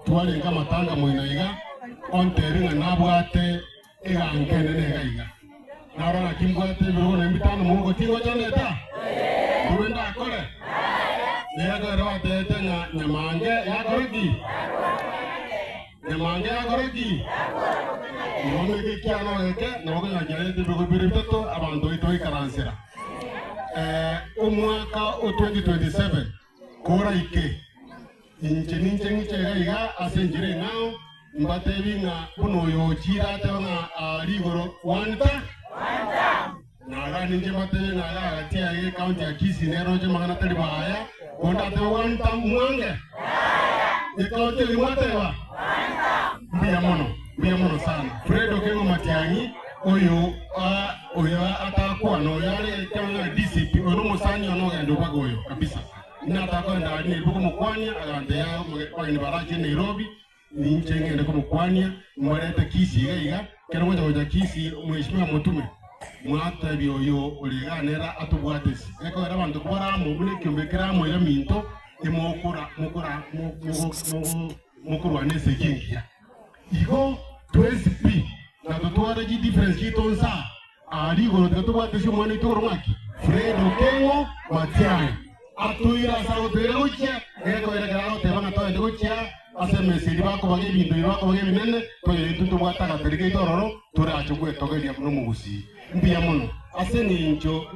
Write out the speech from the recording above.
Twarenge amatanga moino iga, ontebie ng'a nabwate eganka enene iga iga. Narora naki mbwate ebirogo na ebitano mogogo tingocha ndeta? Mbobe ndakore? Nigo ekero batebete ng'a nyamange yakora ki? Nyamange yakora ki? Igo meke ekiano geke nabo okonyora kiarete ebirogo bibere bitato abanto baito baikaransera. Eh, omwaka o 2027 koraike Inche ninche ng'iche iga iga ase enchera eng'ao, mbateebie ng'a buna oyo ochiire atebe ng'a aa rigoro one ta, na iga ninche mbateebie ng'a iga gati aiga ecounty ya Kisii neroche amang'ana tari buya, konde atebe one term mwange? Ecounty eria mwateba? Mbuya mono, mbuya mono sana. Fred Okengo Matiang'i oyo oyo atakwana oyo are ekero ng'a DCP oyo nomosani one ogenda obaga oyo kabisa. Buna atakoenda aria Nairobi komokwania, agantebia, Abageni barache Nairobi, ninche ngende komokwania, mbarete Kisii iga iga. Ekero ngocha gocha Kisii, Mheshimiwa Motume, mwatebia oyo ore igaa nere atobwate ase. Ekogera abanto kobare amo buna ekiombe kere amo iga minto, emokora mokora mokorwana esegi engiya. Igo twensi pi, na totware chidifference chiaito nsa aa, Aa rigoro tiga tobwate ase omwana oito korwa ng'aki? Fred Okengo Matiang'i atoire ase agotoira gochia, gekoira ekero agoteba ng'a togende gochia ase emesa eria bakobaga ebinto ebi bakobaga ebinene, tonyore intwe ntobwate agatari gaito ororo torache gwetogeria buna omogusii. Mbuya mono ase eng'encho.